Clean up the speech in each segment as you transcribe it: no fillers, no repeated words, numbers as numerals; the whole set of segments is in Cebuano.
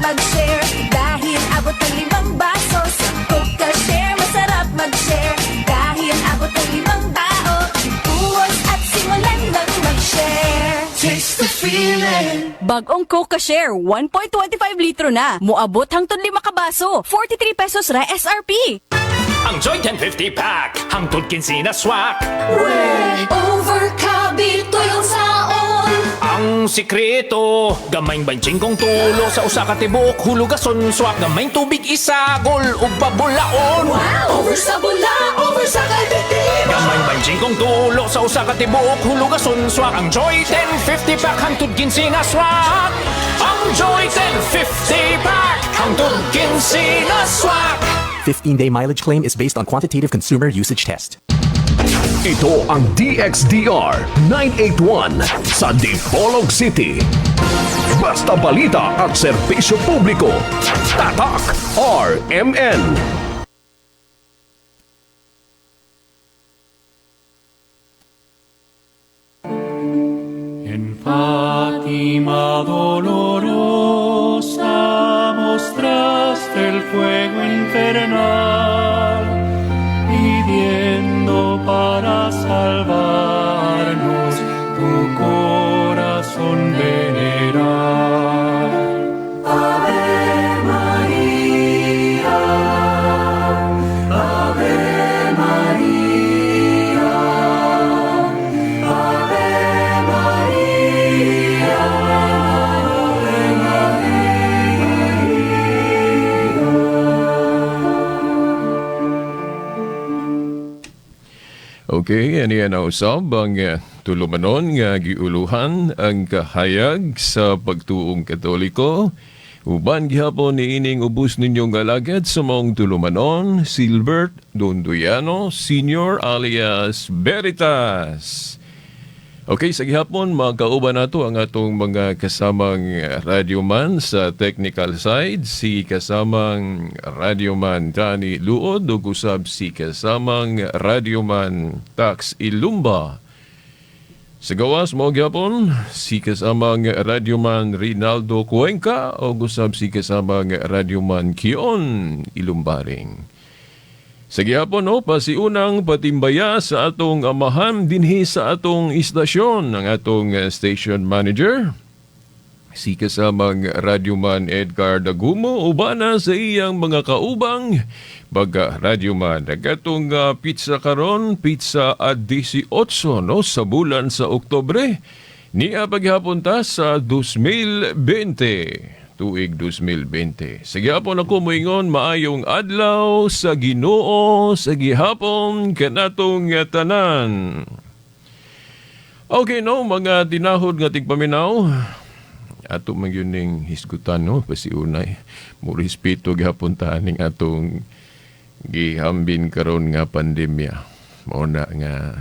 mag-share dahil abot ng 5 baso. Sa Coca Share, masarap mag-share dahil abot ng limang tao. Ibuhos at simulan ng mag-share. Taste the feeling. Bagong Coca Share, 1.25 litro na. Muabot hangtod 5 ka baso. 43 pesos ra SRP. Ang Joy 1050 Pack, hangtod 15 na swak. Over kabitoy saon. Ang sikreto, gamayng 25 tulo sa usa ka tibuok hulugason swak, gamayng tubig isagol ug pabulaon. Wow! Over sa bula, over sa kalbitin. Gamayng 25 tulo sa usa ka tibuok hulugason swak. Ang Joy 1050 Pack, hangtod 15 na swak. Ang Joy 1050 Pack, hangtod 15 na swak. 15-day mileage claim is based on quantitative consumer usage test. Ito ang DXDR 981 sa Dipolog City. Basta balita at serbisyo publiko. Tatak RMN. En Fátima dolorosa mostraste el fuego infernal, pidiendo para salvarnos tu corazón veneral. Ave Maria, Ave Maria, Ave Maria, Ave. Okay, ani na usab ang tulumanon nga giuluhan ang kahayag sa pagtuong Katoliko. Uban gihapon ni ining ubos ninyong alagad sa maong tulumanon, Silbert Donduyano Senior alias Veritas. Okay, sa gihapon, magkauban nato ang atong mga kasamang radyoman sa technical side, si kasamang radyoman Danny Luod, ug usab si kasamang radyoman Tax Ilumba. Sa gawas mo gihapon, si kasamang radyoman Rinaldo Cuenca, ug usab si kasamang radyoman Kion Ilumbaring. Sa gihapon no, pasiunang patimbaya sa atong amahan dinhi sa atong istasyon, ang atong station manager, si kasamang radyoman Edgar Dagumo, ubana sa iyang mga kaubang baga radyoman. Nagatong pizza karon, pizza at 18 no, sa bulan sa Oktobre, niya paghapon ta sa 2020. Tuig 2020. Sa gihapon ako moingon maayong adlaw sa Ginoo sa gihapon kanatong tanan. Okay no, mga tinahod nga tigpaminaw. Ato man yun ning hisgutan no, pasiunay. Mo respeto gihapon ta ning atong gihambin karon nga pandemya. Mao na nga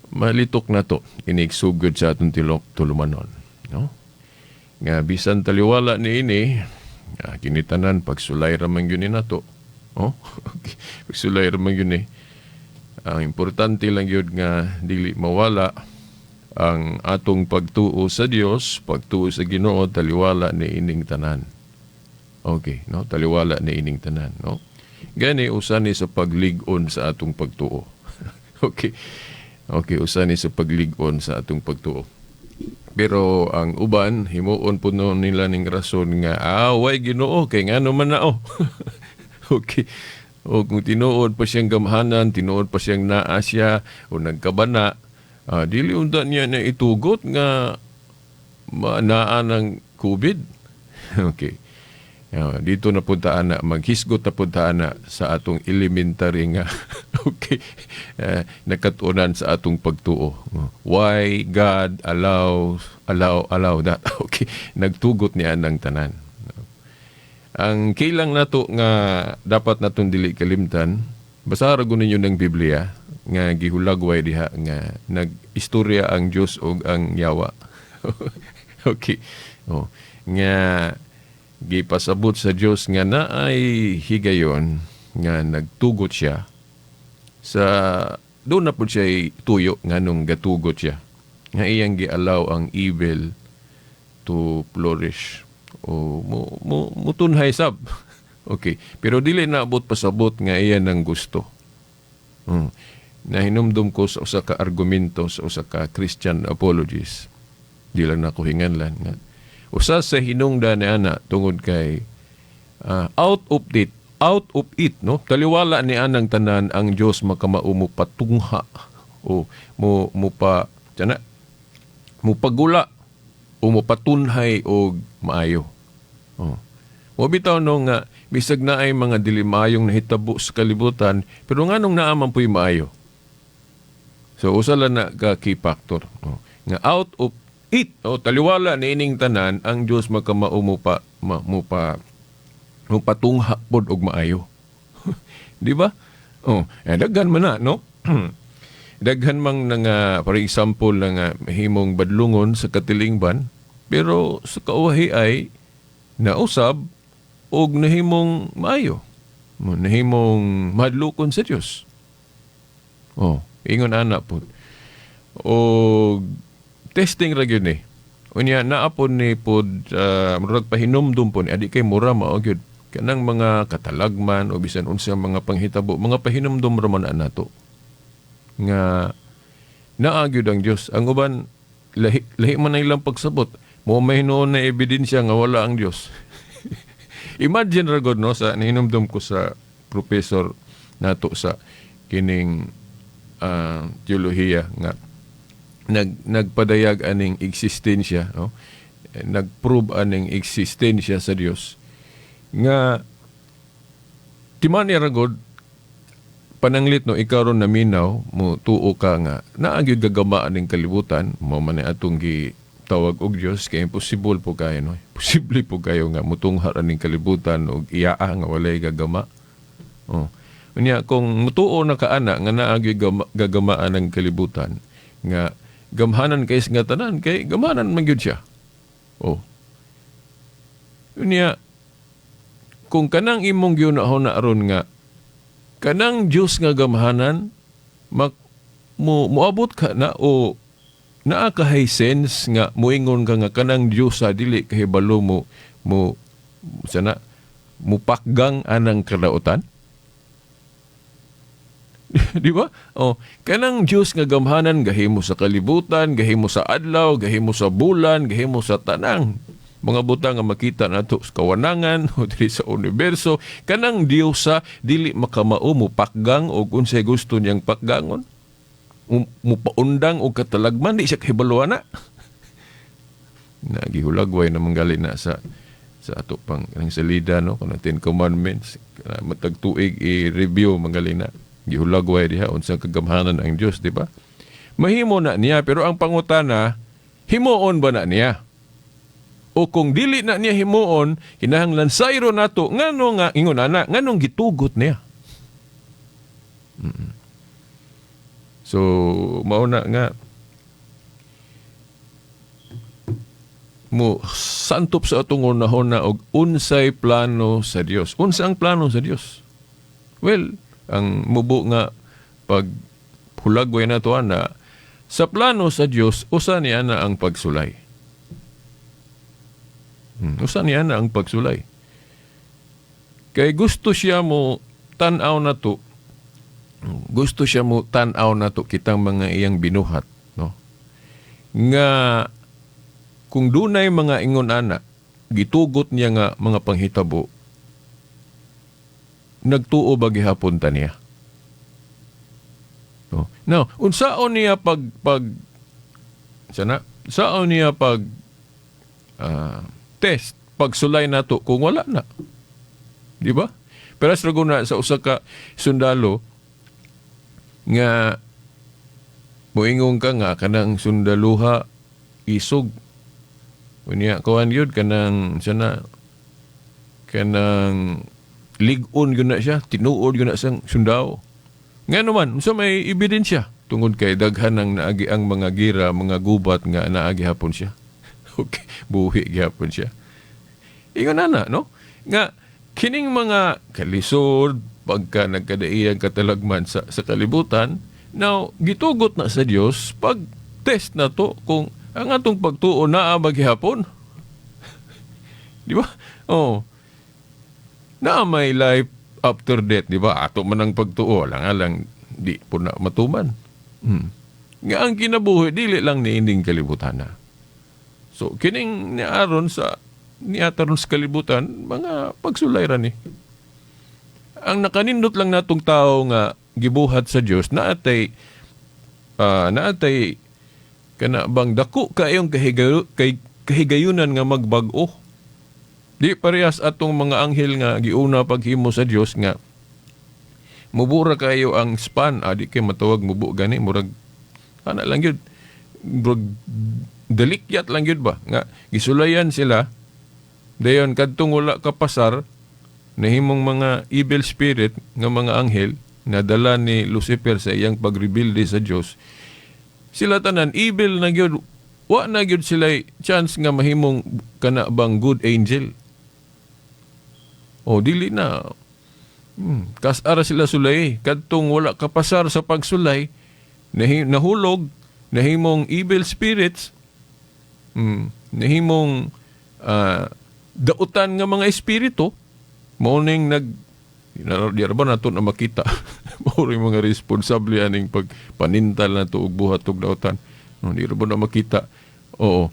malitok na to inigsugod sa atong tulumanon, no? Nga bisan taliwala ni ini, kinitanan pagsulay ra man gyud ni nato. Oh, okay. Pagsulay ra man gyud ni. Ang importante lang gyud nga dili mawala ang atong pagtuo sa Dios, pagtuo sa Ginoo, taliwala ni ining tanan. Okay, no? Taliwala ni ining tanan, no? Gani usa ni sa paglig-on sa atong pagtuo. Okay. Okay, usa ni sa paglig-on sa atong pagtuo. Pero ang uban, himuon po no nila ning rason nga, way Ginoo, kay ngano man nao. Okay. O kung tinuod pa siyang gamhanan, tinuod pa siyang naa siya, o nagkabana, dili unta niya na itugot nga naa ng COVID. Okay. Dito na punta ana, maghisgot na punta ana sa atong elementary nga okay, nakatunan sa atong pagtuo. Why God allow allow allow that? Okay, nagtugot niya ng tanan. Ang kilang nato nga dapat natong dili kalimtan, basa ra ninyo ng Biblia nga gihulagway diha nga nag-istorya ang Dios ug ang yawa. Okay. Oh, nga gipasabot sa Dios nga naay higayon nga nagtugot siya sa doon na po siya tuyo nga nung gatugot siya nga iyang gialaw ang evil to flourish O mo, mo mutunhay sab. Okay, pero dili na abot pasabot nga iyan ang gusto. Nahinumdum ko sa usa ka argumento sa usa ka Christian apologist. Di lang nako hinganlan nga usa sa hinungdan ni ana tungod kay out of it, no, taliwala ni anang tanan, ang Dios makamao mo patungha o mo mo pa sana mo pagula o mo patunhay og maayo. Oh. Mo bitaw no nga bisag naay mga dili maayong nahitabo sa kalibutan, pero nganong naa man puy maayo? So usa lang na ka key factor. Oh. Nga out of it, oh, taliwala ni ining tanan, ang Dios makamao mo patungha pod og maayo. Di ba? Oh, eh, daghan man na, no? Daghan mang nga, for example, nga himong badlungon sa katilingban, pero sa kauwahi ay nausab og nahimong maayo. Nahimong mahadlokon sa Dios. Oh, ingon ana pod. Og testing ra gyud ni. Unya naa pod ni pod murag pahinumdum po ni adi kay mura mao gyud kanang mga katalagman o bisan unsa mga panghitabo, mga pahinumdum ra man nato nga naa gyud ang Dios. Ang uban lahi, lahi man ang ilang pagsabot mo, may hinuon na ebidensya nga wala ang Dios. Imagine ra gud, no, sa nahinumdum ko sa professor nato sa kining teolohiya nga nagpadayag aning eksistensya, no, nagprove aning eksistensya sa Dios, nga timan ra gud pananglit, no, ikaw ron naminaw mo, tuo ka nga naa gyud gagama aning kalibutan, mo man ni atong gi tawag og Dios, kay imposible po kayo, no, posible po kayo nga mutungha aning kalibutan og iyaa nga walay gagama. Oh, unya kung mutuo na ka ana nga naa gyud gagamaan ang kalibutan, nga gamhanan kay nga tanan, kay gamhanan man gyud siya. Oh, unya kung kanang imong giunahon aron nga kanang Dios nga gamhanan, mak mo moabot ka na o naa ka hay sense nga moingon ka nga kanang Dios sa dili kahibalo mo mo sana mupakgang anang kadautan? Di ba? Oh, kanang Dios nga gamhanan, gahimo sa kalibutan, gahimo sa adlaw, gahimo sa bulan, gahimo sa tanang mga butang nga makita nato sa kawanangan o diri sa universo, kanang Dios sa dili makamao mo pakgang og unsay gusto niyang pakgangon, mupaundang og katalagman, di siya kahibalo ana? Nagihulagway naman gali na sa ato pang kanang salida, no, kanang Ten Commandments. Kana matag tuig i-review mangali na, gihulagway diha unsa kagamhanan ang Dios, di ba? Mahimo na niya, pero ang pangutana, himuon ba na niya? O kung dili na niya himuon, kinahanglan sayro nato ngano nga ingon ana, nganong gitugot niya? So mao na nga mo santop sa atong unahon na og unsay plano sa Dios. Unsa ang plano sa Dios? Well, ang mubo nga pag hulagway na to ana sa plano sa Dios, usa niya na ang pagsulay. Usa niya na ang pagsulay. Kay gusto siya mo tan-aw na to. Gusto siya mo tan-aw na to kitang mga iyang binuhat, no? Nga kung dunay mga ingon ana, gitugot niya nga mga panghitabo, nagtuo ba gihapon ta niya? No. Now, unsaon niya pag pag sana saon niya pag test, pagsulay nato kung wala na? Di ba? Pero sa na sa usa ka sundalo nga moingon ka nga kanang sundaluha isog, unya kuan gyud kanang sana kanang lig-on gyud na siya, tinuod gyud na siyang sundao. Ngano man, unsa may ebidensya? Tungod kay daghan ang naagi ang mga gira, mga gubat nga naagi hapon siya. Okay, buhi gihapon siya. Ingon ana, no? Nga kining mga kalisod pagka nagkadaiyang katalagman sa kalibutan, now gitugot na sa Dios pag test na to kung ang atong pagtuo naa ba gihapon. Di ba? Oh. Na may life after death, di ba? Ato man ang pagtuo, lang alang di po na matuman. Nga ang kinabuhi dili lang niining kalibutan na. So kining niaron sa niataron sa kalibutan, mga pagsulay ra ni. Ang nakanindot lang natong tao nga gibuhat sa Dios naatay kana bang dako kayong kay kahigayunan nga magbag-o. Di parehas atong mga anghel nga giuna paghimo sa Dios nga mubura kayo ang span, di kay matawag mubo gani, murag ana lang yun, murag dalikyat lang yun ba nga gisulayan sila, dayon kadtong wala kapasar nahimong mga evil spirit nga mga anghel na dala ni Lucifer sa iyang pagrebelde sa Dios. Sila tanan evil na gyud, wa na gyud sila chance nga mahimong kana bang good angel. O dili na. Kasara sila sulay kadtong wala kapasar sa pagsulay, nahulog, nahimong evil spirits, nahimong dautan nga mga espiritu. Mao ning nag di ra ba nato na makita, mao ring mga responsable aning pagpanintal nato og buhat og dautan, no, di ra ba na makita? Oo.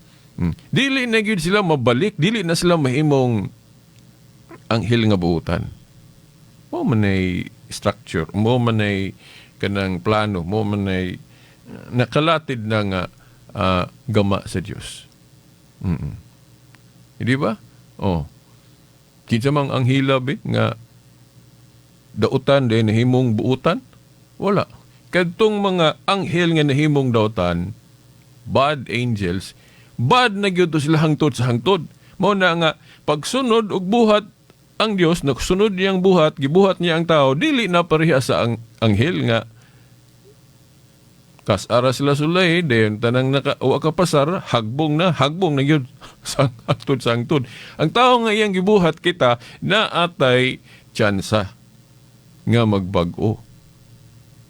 Dili na gyud sila mabalik, dili na sila mahimong anghel nga buutan. Mo man ay structure, mo man ay kanang plano, mo man ay nakalatid na nga gama sa Dios. Hindi ba? Oh. Kinsa mang ang hilab eh, nga dautan din nahimong buutan? Wala. Kadtong mga anghel nga nahimong dautan, bad angels, bad na gyud to sila hangtod sa hangtod. Mao na nga pagsunod og buhat ang Dios, nagsunod niyang buhat, gibuhat niya ang tao, dili na pareha sa anghel nga kasara sila sulay, then tanang naka wa ka pasar, hagbong na gyud sa hangtod sa hangtod. Ang tao nga iyang gibuhat kita na atay tsansa nga magbag-o.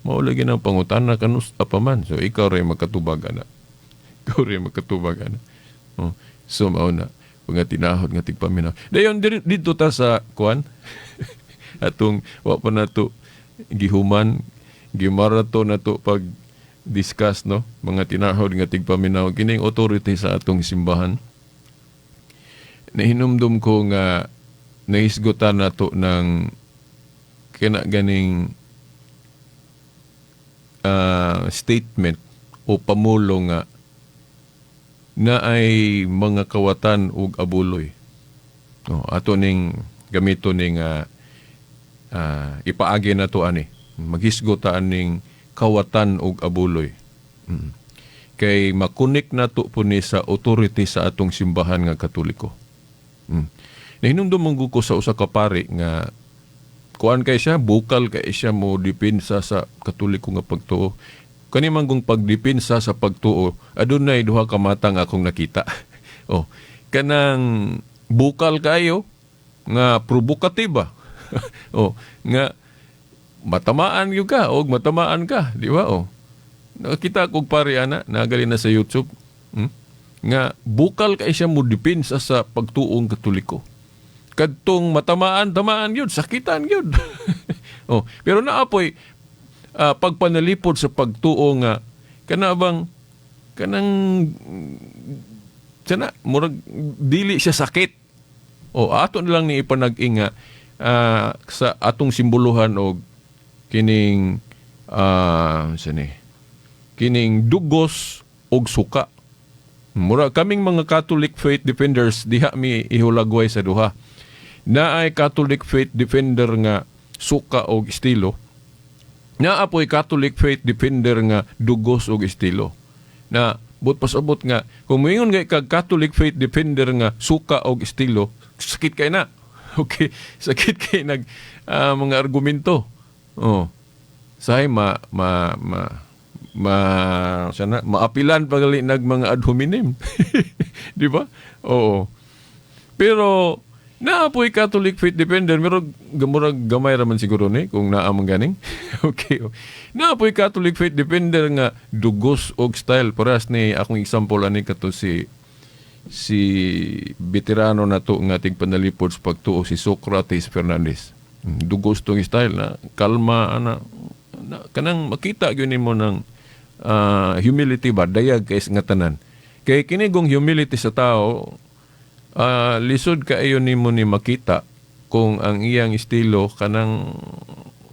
Mao lagi nang pangutana kanus pa man. So ikaw ray makatubag ana. Ikaw ray makatubag ana. Oh, so mao na mga tinahod nga tigpaminaw. Dayon dito ta sa kuan atong wa pa nato gihuman, gimarato nato pag discuss, no, mga tinahod nga tigpaminaw, kining authority sa atong simbahan. Nahinumdum ko nga nahisgutan nato ng kina ganing statement o pamulo nga na ay mga kawatan ug abuloy. Oh, ato ning gamito ning ipaagi nato ani. Maghisgot ta aning kawatan ug abuloy. Kay makunik nato po ni sa authority sa atong simbahan nga Katoliko. Nahinumdum man ko sa usa ka pari nga kuan kay siya, bukal kay siya mo depensa sa Katoliko nga pagtuo. Kani man kung pagdepensa sa pagtuo, adunay duha ka matang akong nakita. Oh, kanang bukal kayo nga provocative ba? Oh, nga matamaan gyud ka og matamaan ka, di ba? Oh. Nakita kog pare ana, nagali na sa YouTube. Nga bukal kay siya mo depensa sa pagtuong Katoliko. Kadtong matamaan, tamaan gyud, sakitan gyud. Oh, pero naapoy pagpanalipod sa pagtuo nga kana bang kanang sana murag dili siya sakit. O ato na lang ni ipanag-inga sa atong simboluhan og kining sani kining dugos og suka. Mura kaming mga Catholic faith defenders diha mi ihulagway sa duha. Naay Catholic faith defender nga suka og estilo. Naa poy Catholic faith defender nga dugos og estilo. Na but pasabot nga kung moingon nga kag Catholic faith defender nga suka og estilo, sakit kay na. Okay, sakit kay nag mga argumento. Oh. Sahay ma ma ma ma sana maapilan pagali nag mga ad hominem. Di ba? Oo. Pero naa po'y Catholic faith defender, pero gamurag gamay ra man siguro ni kung naa man ganing. Okay. Naa po'y Catholic faith defender nga dugos og style, parehas ni akong example ani kato si Si veterano na to nga tigpanalipod sa pagtuo, si Socrates Fernandez. Dugos tong style na kalma ana na, kanang makita gyud nimo ng humility ba, dayag kay nga tanan. Kay kini gong humility sa tao, lisod kaayo nimo ni makita kung ang iyang estilo kanang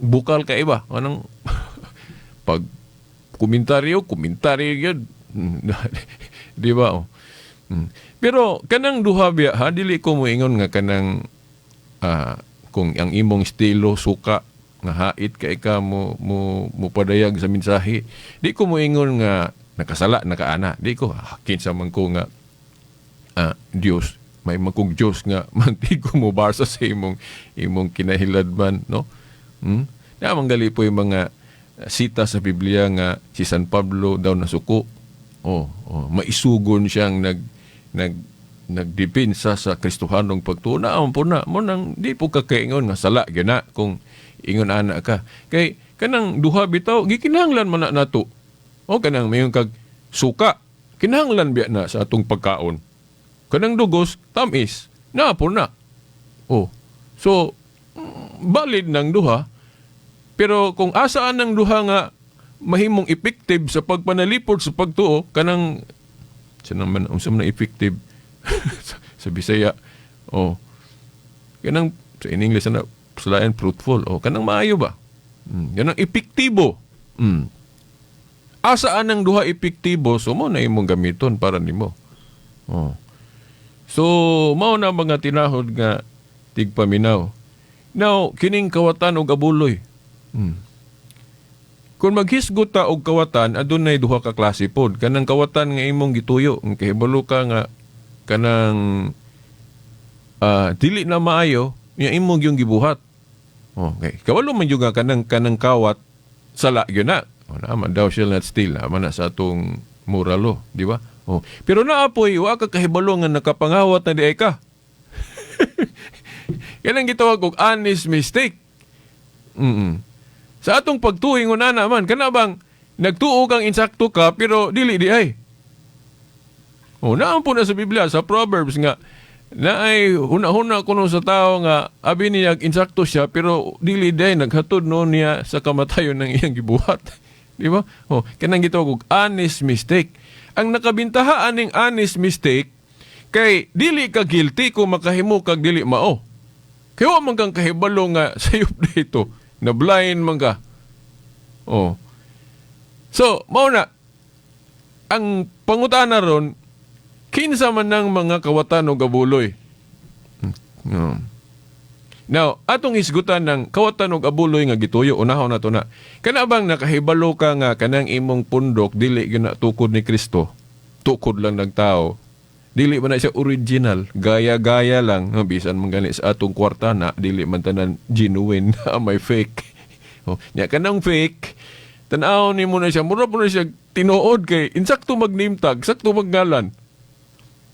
bukal ka iba, kanang pag komentaryo, komentaryo gyud, di ba? Oh. Pero kanang duha biya ha, dili ko moingon nga kanang kung ang imong estilo suka nga hait kay ka mo padayag sa mensahe, di ko moingon nga nakasala nakaana. Di ko, kinsa man ko nga Dios, may man kong Dios nga mantigo mo barsa sa imong kinahiladman, no? Na manggali po yung mga sita sa Biblia nga si San Pablo daw nasuko. Oh, maisugon siyang nag nag nagdepensa sa Kristohanong pagtuo. Na po na mo nang di po ka kaingon nga sala gyud na kung ingon ana ka. Kay kanang duha bitaw gikinahanglan man na nato. O kanang mayon kag suka, kinahanglan biya na sa atong pagkaon. Kanang dugos, tamis, na po na. Oh. So valid ng duha. Pero kung asaan ng duha nga mahimong effective sa pagpanalipod sa pagtuo, kanang sa naman unsa man na effective sa Bisaya. Oh. Kanang sa in English na sulayan fruitful. Oh, kanang maayo ba? Kanang epektibo. Asaan ang duha epektibo, so mo na imong gamiton para nimo. Oh. So mao na mga tinahod nga tigpaminaw. Now, kining kawatan og abuloy. Kung maghisgot ta og kawatan, adunay duha ka klase pod. Kanang kawatan nga imong gituyo, ang kahibalo ka nga kanang dili na maayo, nya imong yung gibuhat. Okay. Kawalo man yung nga kanang kawat sala gyud na. O, naman thou shall not steal, naman na sa atong moralo, di ba? Oh. Pero naapoy, wa ka kahibalo nga nakapangawat na di ay ka. Kanang gitawag og honest mistake. Sa atong pagtuo ingon naman, kana bang nagtuo kang insakto ka pero dili di ay. Oh, naan po na sa Biblia sa Proverbs nga na ay huna-huna kuno sa tao nga abi niya insakto siya pero dili di ay, naghatod no niya sa kamatayon ng iyang gibuhat. Di ba? Oh, kanang gitawag og honest mistake. Ang nakabintaha aning honest mistake kay dili ka guilty kung makahimo kag dili mao. Kay wa man kang kahibalo nga sayop dito, na blind man ka. Oh. So, mao na ang pangutana ron, kinsa man ng mga kawatan og abuloy? No. Now, atong hisgutan ng kawatan og abuloy nga gituyo, unahon na to na. Kana bang nakahibalo ka nga kanang imong pundok dili gyud na tukod ni Kristo? Tukod lang ng tao. Dili man na siya original, gaya-gaya lang. No, bisan man gani sa atong kwarta na dili man tanan genuine, may fake. Oh, nya kanang fake, tan-aw nimo na siya, mura po na siya tinuod kay insakto mag name tag, sakto magngalan.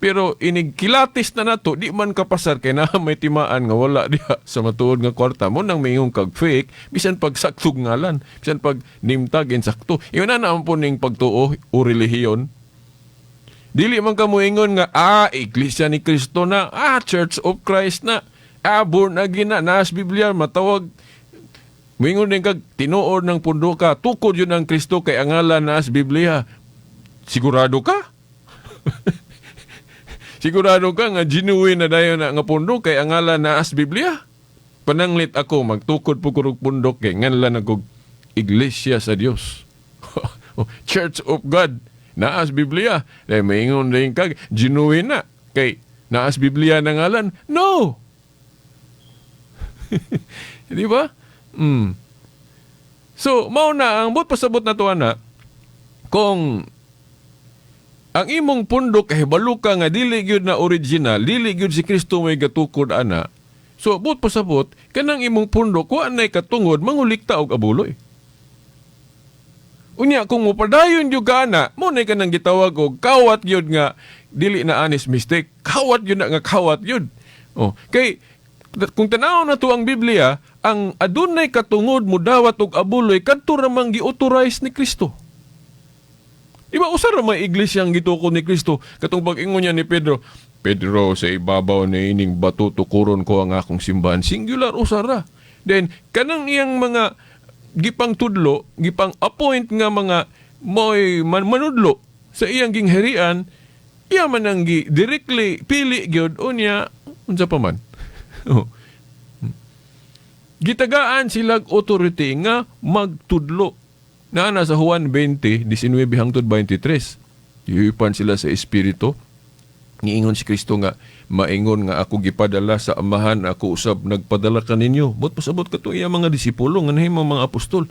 Pero inig kilatis na nato, di man kapasar kay na may timaan nga wala diha sa matuod nga kwarta mo nang mayong kag fake, bisan pag saktog ngalan, bisan pag name tag insakto. Iyon na naman po ning pagtuo o relihiyon. Dili man ka moingon nga, Iglesia ni Cristo na, Church of Christ na, born again na, naas Biblia, matawag. Moingon din kag tinuod ng pundo ka, tukod yun ang Kristo kay ang ngalan naas Biblia. Sigurado ka? Sigurado ka nga genuine na dayon na nga pundok kay ang ngalan naas Biblia? Pananglit ako magtukod po kurog pundok kay nganlan ako Iglesia sa Dios. Church of God. Naas Biblia. Dahil maingon din kag genuine na kay naas Biblia na ngalan. No. Di ba? So, mao na ang but pasabot na to ana, kung ang imong pundok kahibalo ka nga dili gyud na original, dili gyud si Kristo may gatukod ana. So, but pasabot kanang imong pundok wa nay katungod mangulikta og abuloy. Unya kung mopadayon gyud ka ana, mo na kanang gitawag og kawat gyud nga dili na honest mistake, kawat gyud na nga kawat gyud. Oh, kay kung tan-aw na to ang Biblia, ang adunay katungod mo dawat og abuloy kadto ra man gi-authorize ni Kristo. Di ba usa ra may iglesia ang gitukod ni Kristo katong pag-ingon niya ni Pedro, "Pedro, sa ibabaw ni ining bato tukuron ko ang akong simbahan." Singular, usa ra. Then kanang iyang mga gipang tudlo, gipang appoint nga mga moy manudlo sa iyang gingharian, iya man ang gi directly pili gyud unya unsa pa man. Oh. Gitagaan silag authority nga magtudlo. Naa na sa Juan 20, 19 hangtod 23. Gihipan sila sa Espiritu. Niingon si Kristo nga, "Maingon nga ako gipadala sa Amahan, ako usab nagpadala kaninyo." But pasabot kato iya mga disipulo nga nahimo mga apostol.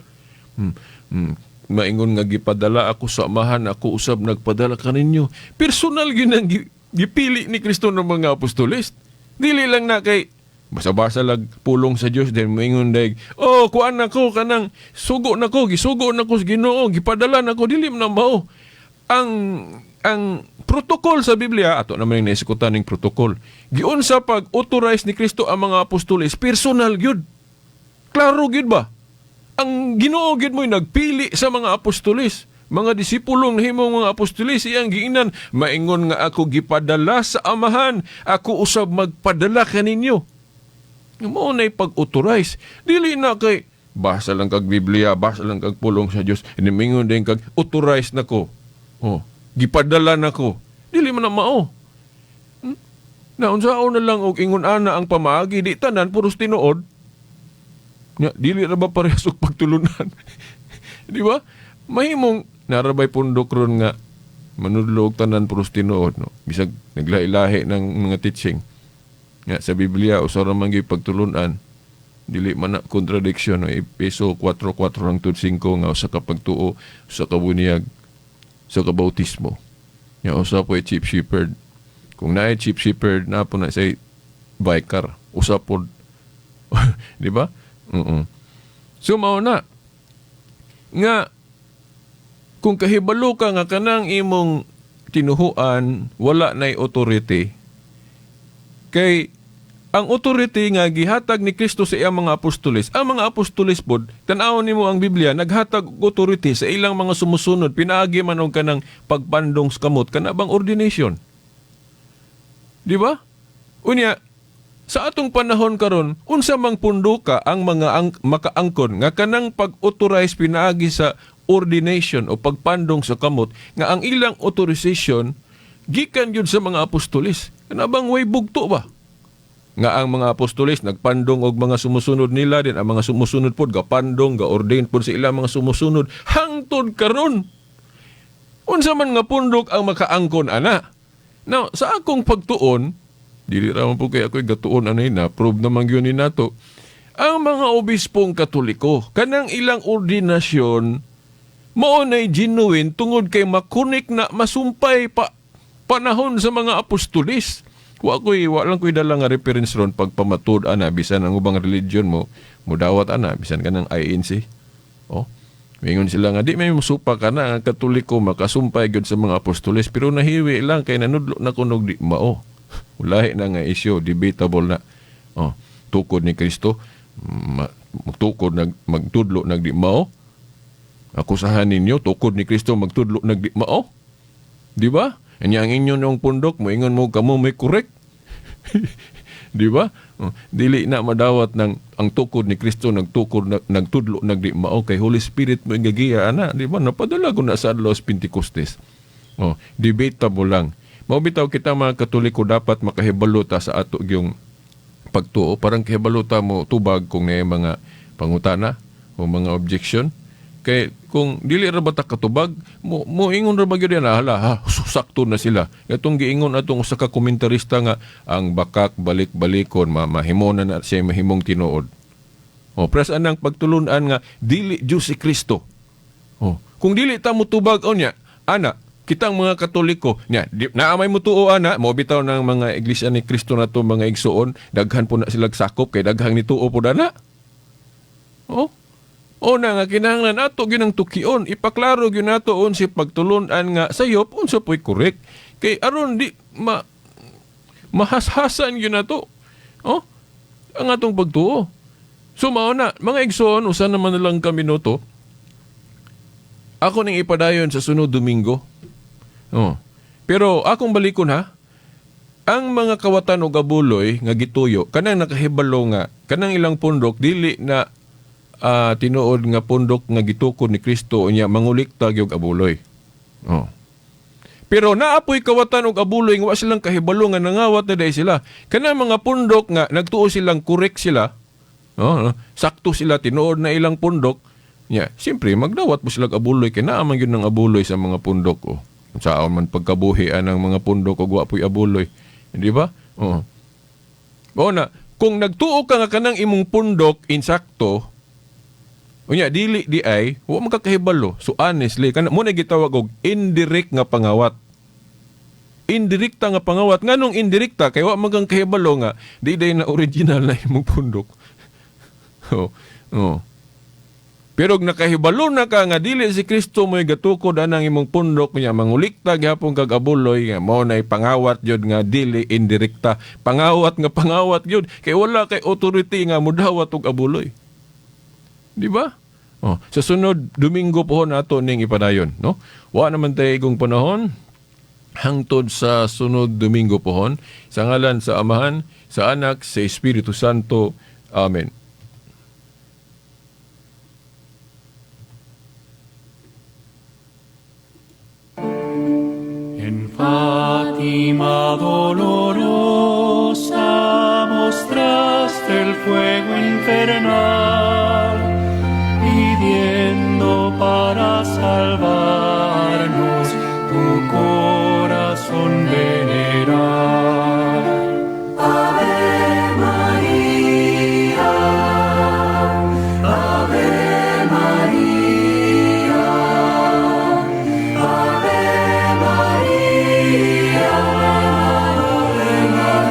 "Maingon nga gipadala ako sa Amahan, ako usab nagpadala kaninyo." Personal gyud ang gipili ni Kristo ng mga apostoles. Dili lang na kay basa-basa lag pulong sa Dios, then moingon daig, "Oh, kuan nako, kanang sugo nako, gisugo nako sa Ginoo, gipadala nako." Dili man na mao ang protocol sa Biblia. Ato naman yung naesekutan ning protocol. Giunsa pag authorize ni Kristo ang mga apostoles, personal gyud, klaro gyud ba? Ang Ginoo gyud mo'y nagpili sa mga apostoles, mga disipulong nahimong mga apostoles. Iyang giingnan, "Maingon nga ako gipadala sa Amahan, ako usab magpadala kaninyo." Mao na'y pag-authorize. Dili na kay basa lang kag Biblia, basa lang kag pulong sa Dios, nimingon din kag authorize nako. Oh, gipadala nako. Dili man na mao. Na unsaon na lang og ingon ana ang pamaagi, di tanan puros tinuod. Nya, dili ra ba parehas og pagtulunan? Di ba? Mahimong narabay pundok ron nga manudlo og tanan puros tinuod, no. Bisag naglahi-lahi ng mga teaching. Nga sa Biblia usa ra man gyud pagtulunan. Dili man na contradiction, no. Epeso 4:4 hangtod 5 nga usa ka pagtuo, usa ka bunyag, usa ka bautismo. Nga usa po chief shepherd. Kung naay chief shepherd na po na say vicar, usa pod. Di ba? So mao na nga kung kahibalo ka nga kanang imong tinuhuan wala nay authority, kay ang authority nga gihatag ni Kristo sa iyang mga apostoles, ang mga apostoles pod, tan-awon nimo ang Biblia, naghatag og authority sa ilang mga sumusunod pinaagi man og kanang pagpandong sa kamot, kana bang ordination. Di ba? Unya, sa atong panahon karon, unsa mang punduka ang mga makaangkon nga kanang pag-authorize pinaagi sa ordination o pagpandong sa kamot nga ang ilang authorization gikan gyud sa mga apostoles? Kana bang way bugto ba? Nga ang mga apostoles nagpandong og mga sumusunod nila din, ang mga sumusunod pod gapandong, ga-ordain pod sa ilang mga sumusunod hangtod karon. Unsa man nga pundok ang makaangkon ana? Now, sa akong pagtuon, dili ra man po kay ako'y gatuon anay na, prove naman gyud ni nato. Ang mga obispong Katoliko, kanang ilang ordinasyon, mao na'y genuine tungod kay makunik na masumpay pa panahon sa mga apostolis. Wa lang ko'y dala nga reference ron pagpamatud ana, bisan ang ubang religion mo mudawat ana, bisan kanang INC. Oh. Mingon sila nga di may musupa ka na ang Katoliko makasumpay gyud sa mga apostoles, pero nahiwi lang kay nanudlo na kunog di mao. Ulahi na nga isyu, debatable na. Oh, tukod ni Kristo magtukod nag magtudlo nag di mao. Akusahan ninyo tukod ni Kristo magtudlo nag di mao. Di ba? Anya ang inyo nung pundok moingon mo kamo may correct. Di ba? Oh, dili na madawat ng ang tukod ni Kristo nagtukod nagtudlo nagdi mao kay Holy Spirit mo gagiya ana, di ba? Napadala ko na sa adlaw sa Pentecostes. Oh, debatable lang. Mao bitaw kita mga Katoliko dapat makahibalo ta sa ato gyung pagtuo, parang kahibalo ta mo tubag kung naay mga pangutana o mga objection. Kay kung dili ra ba ta katubag, mo moingon ra ba gyud na hala ha, sakto na sila. Katong giingon atong usa ka komentarista nga ang bakak balik-balikon mahimo na na siya mahimong tinuod. O pres anang pagtulun-an nga dili Dios si Kristo. O kung dili ta motubag unya, ana kitang mga Katoliko nya di, naa may mutuo ana, mo bitaw ng mga Iglesia ni Kristo na to mga igsuon, daghan po na sila sakop kay daghang nituo po dana. Oh. O na nga kinahanglan ato gyud ang tukion, ipaklaro gyud nato unsi pagtulun-an nga sayop unsa po'y correct kay aron di mahashasan gyud nato. Oh, ang atong pagtuo. So mao na mga igsoon, usa naman na lang ka minuto. Ako ning ipadayon sa sunod Domingo. Oh. Pero akong balikon ha. Ang mga kawatan og abuloy nga gituyo kanang nakahibalo nga kanang ilang pundok dili na tinuod nga pundok nga gitukod ni Kristo unya mangulikta gyud abuloy. Oh. Pero naapoy kawatan og abuloy nga wa silang kahibalo nga nangawat na diay sila. Kanang mga pundok nga nagtuo silang correct sila. Oh, no? Sakto sila tinuod na ilang pundok. Nya, siyempre magdawat mo sila abuloy kay naa man gyud ng abuloy sa mga pundok oh. Unsaon man pagkabuhi anang mga pundok og wa poy abuloy. Di ba? Oo. O na, kung nagtuo ka nga kanang imong pundok insakto, unya dili di ay, wa man ka kahibalo. So honestly, kana mo na gitawag og indirect nga pangawat. Indirekta nga pangawat. Nganong indirekta kay wa man kang kahibalo nga di day na original na imong pundok. Oh. Oh. Pero og nakahibalo na ka nga dili si Kristo mo'y gatukod anang imong pundok niya mangulikta gihapon kag abuloy nga mao nay pangawat gyud nga dili indirekta. Pangawat nga pangawat gyud kay wala kay authority nga mudawat og abuloy. Di ba? Oh, sa sunod Domingo po nato ning ipadayon, no? Wa naman tay igong panahon hangtod sa sunod Domingo pohon sa ngalan sa Amahan, sa Anak, sa Espiritu Santo. Amen. En Fátima dolorosa mostraste el fuego infernal, pidiendo para salvarnos tu corazón veneral. Ave María, Ave María, Ave María, Ave María.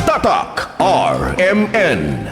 Tatak RMN.